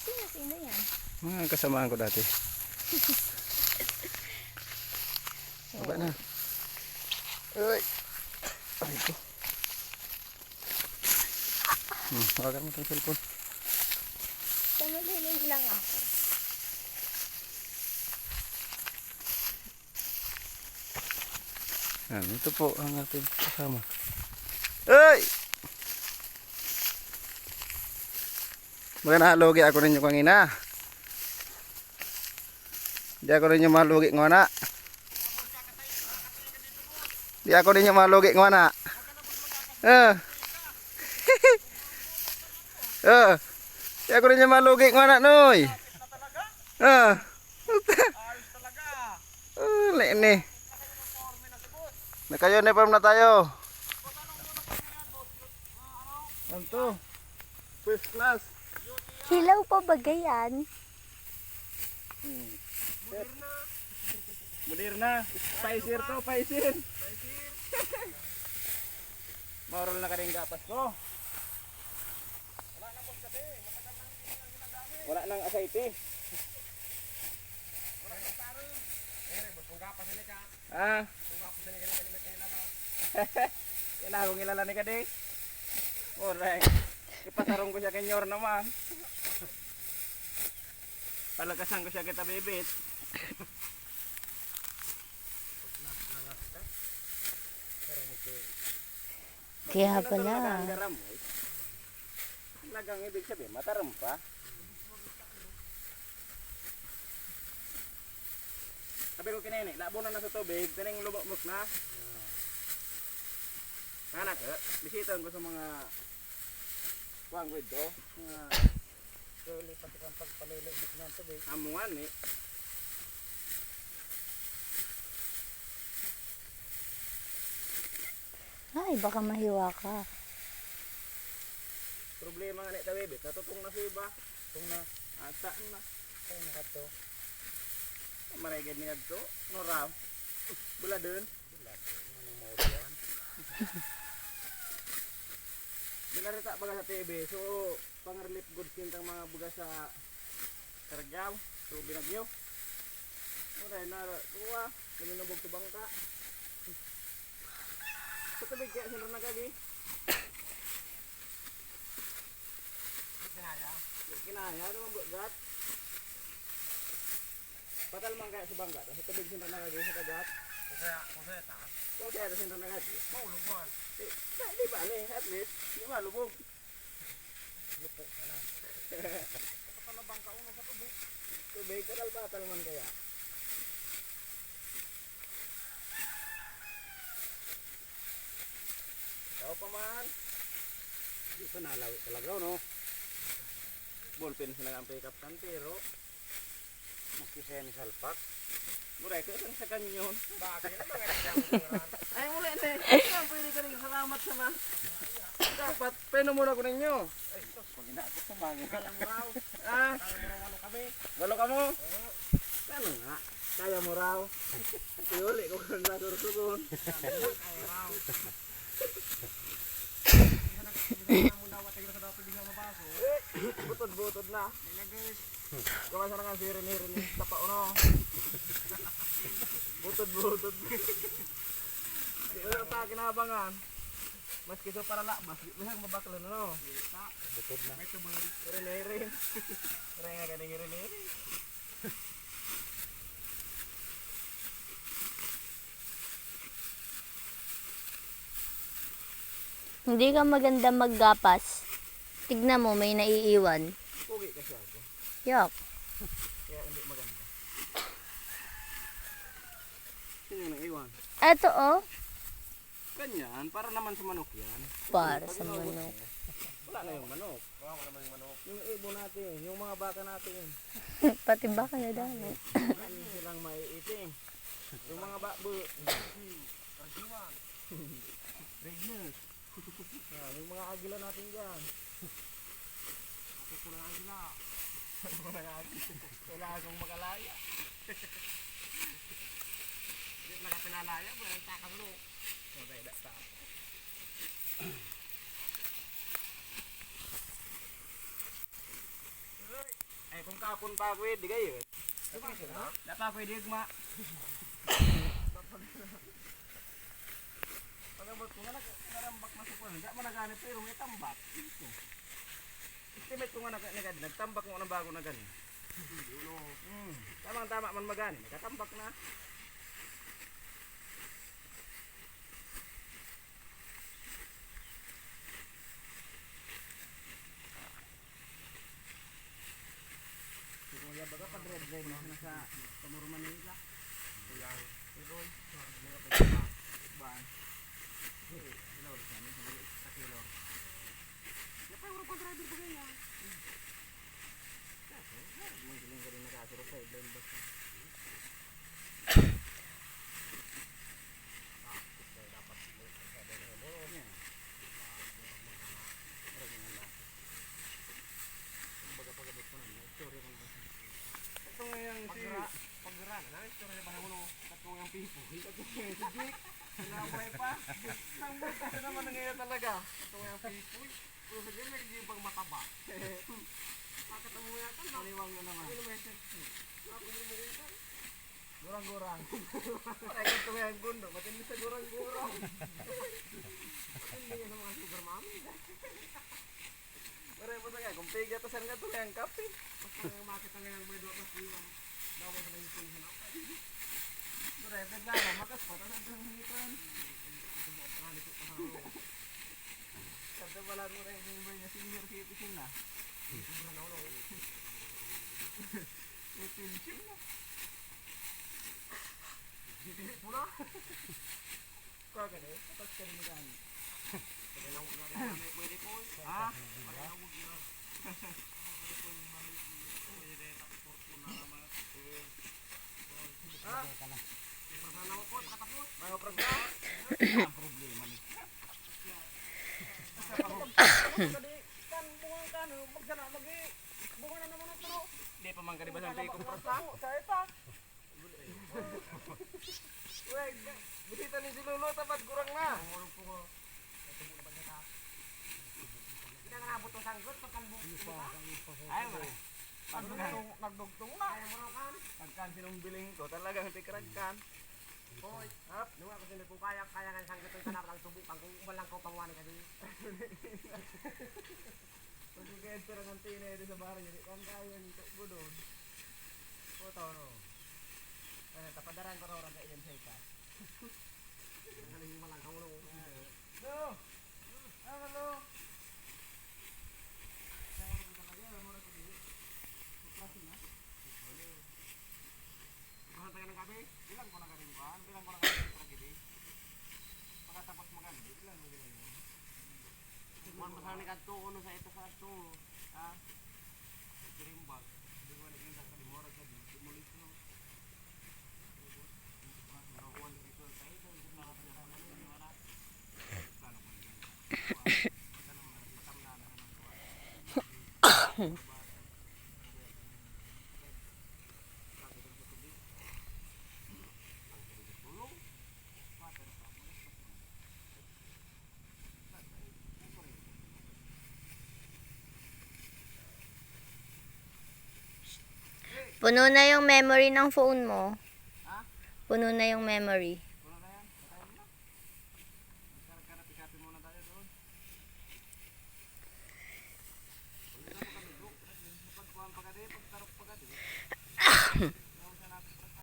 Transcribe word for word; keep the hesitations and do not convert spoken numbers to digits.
Sino-sino yan? Mga kasamahan ko dati. Baba na. Uy. Aray ko. Hmm, hawakan mo itong cellphone. Sa malalim lang ako. Yan, ito po ang ating kasama. Ay! Mga nalugi ako ninyo kangina. Di ako ninyo malugi, ngona. Di ako ninyo malugi, ngona. Ah. Ah. Di ako ninyo malugi, ngona, noy. Ah. Ah, lini. Naka-uniform na tayo. Ano to? First class. Hilaw pa ba yan? Hmm. Moderna. Pfizer to, Pfizer. Maurol na ka rin gapas ko. Wala nang asayte. Ah. Yan ako ngilala ni kadi. Oray. Ipasarong ko siya kay Nyor naman. Palakasan ko siya kita, bibit. Kaya pala. Talagang ibig sabihin, mataram pa. Sabi ko kinini, labo na na sa tubig, tining lumukmok na. Nga na, sir. Bisitahan ko sa mga kuwang ko ito. Mga So, lipat ka ang pagpalili ng tubig. Amo nga ni. Ay, baka mahiwa ka. Problema nga ni Tawibit, natutong na sa iba. Itong na. Ata na. Ay, nakato. Marigid niya to. Ano raw? Bula dun. Anong maulian? Binarita baga sa T V. So, pang-relief goods yun tang mga bugas sa Caragao. So, binagyo. Uray na, kuha. Luminubog sa bangka. Sa tubig kaya sila nagagi. Kinaya. Kinaya naman bugat. Patal man kaya sa bangka, sa tubig sinta na lagi sa dagat. Kung saya, kung saya taas. Kung saya sinta na lagi. Maulog man. Di, di, di ba ni? At least, di malubog. Lupo ka na. Sa na bangka uno sa tubig. Tubig, patal-patal man kaya. Ikaw pa man. Di pa nalawi talaga, no? Ballpen sila ang pick up kan, pero maski siya ni salpak. Muray, ito isang sa kanyon. Bakit? Ano nga nagkakaroon? Ay, muli na eh. Ay, pwede ka rin salamat sana. Dapat, pwede muna ko ninyo. Ay, sus, pag inaakot sa mga. Kaya mo raw. Ah. Kaya mo raw, ano kami? Walo kamo? Oo. Ano nga? Kaya mo raw. Iuli ko kang sasursugon. Kaya mo raw. Butod-butod na. Gawa sa nga sirin-hirin yung tapa, ano? Butod-butod. Di ko lang pa kinabangan. Maski sa paralakbas, di mo siyang mabaklan, ano? Butod na. May tubig. Hirin-hirin. Hirin-hirin. Hindi ka maganda maggapas. Tignan mo, may naiiwan. Pogi kasi ako. Yak. Kaya hindi maganda. Sino yung naiwan? Eto, oh. Ganyan, para naman sa manok yan. Para sa manok. Wala na yung manok. Wala naman yung manok. Yung ibon natin, yung mga baka natin. Pati baka na dami. Ano silang maiiting? Yung mga babo. Regular. Yan, yung mga agila natin dyan. Ako po ng agila. Ako po ng agila. Kailangan kong makalaya. Hindi talaga pinalaya, wala nang takas, ano? Okay, that's that. Punta ko, eh, di kayo. Dapat ko, eh, di gma. Pag-abot ko, nga nag-, narambak na sa kuwan. Di man nagani, pero may tambak. Ito. Estimate ko nga nag-, nag-, nagtambak mo ng bago na gani. Hmm. Tamang-tama man magani, nagkatambak na. Si Kuya, baga pa-drive-drive na siya sa Tomorrow, Manila. Kuya, si Roy, mga pagkakas, baan? Kasi, ilaw, sa amin, sa mga extra kilo. Napay, wala pa driver ba ganyan? Kasi, wala, mga siling ka rin nakasuro sa sideline basta. Ito nga yung si Pagra-, Pagrana, na istorya ba ng ulo? Katong yung pipo. Ito nga yung si Jake. Sinabay pa. Ang buta na naman nangyayari talaga. Ito nga yung pipo. Pero sa ganyan, nagiging pang mataba. Bakit ang mga kan? Maniwang na naman. Ano may sex mo? Ako yung mga kan? Gurang-gurang. Ay, ito nga yung gundo. Matindi sa gurang-gurang. Hindi nga sa mga sugar mami. Pero yung puta nga, kung piga to, saan nga to nga yung kape? Basta nga makita nga yung may dua, mas yung dawa sa nangipon sa napa. Pero yung naglaga, makas pa, tapos ang nangipon. Ito mo, ang panganit ko pa sa ako. Sabi pala mo rin, yung may senior citizen na. Sobra na ulo. May pension na. Pula. Kagano, tapos ka rin gani. Pwede po. Ha? Ha? Mga prangka. Ang problema ni. Kan bunga kan, magsana, magi-, bunga na naman ang turo. Di pa man ka, di ba, sa Bunga na piko, naman ang prangka? Turo. Sa eta. Weh, bisita ni si Lolo, tapad gurang na. Ang urong po ko. Ito muna ba niya ta? Hindi na nabot ang sanggot, pagkalbog. Ay, wala. Pagdugtong, nagdugtong na. Ay, mura kan. Pagkan sinumbiling ko, talagang tikrag kan. Hoy, hap. Nung ako sinabi ko, kaya, kaya nga sanggot ang tanap lang, subukan ko, walang ko pangwani ka din. Pag mag-enter ang antena, ito sa baryo, di ko ang kaya ang tukbo doon. Puta, no? Ano, tapadaran ko raw, raga iyan sa ika. Ang galing yung malang, kamulo. No! Ah, hello! Sa oras ko talaga, wala mo raga din. Putrasin na. Ano? Bahan tayo ng gabi? Bilang ko na gabi, kuan. Bilang ko na gabi, tragedy. Pagkatapos maganda, bilang mo, bilang mo. Kuan, basta ni kadto, uno sa ito sa kadto. Ha? Dirimbag. Di ko naging sa kalimura sa demolition. Puno na yung memory ng phone mo. Ha? Puno na yung memory. Puno na yan. Patay mo na. Magkarap-karap, ikapin muna tayo doon. Pagkuhan pa ka di, pagtarok pa ka di.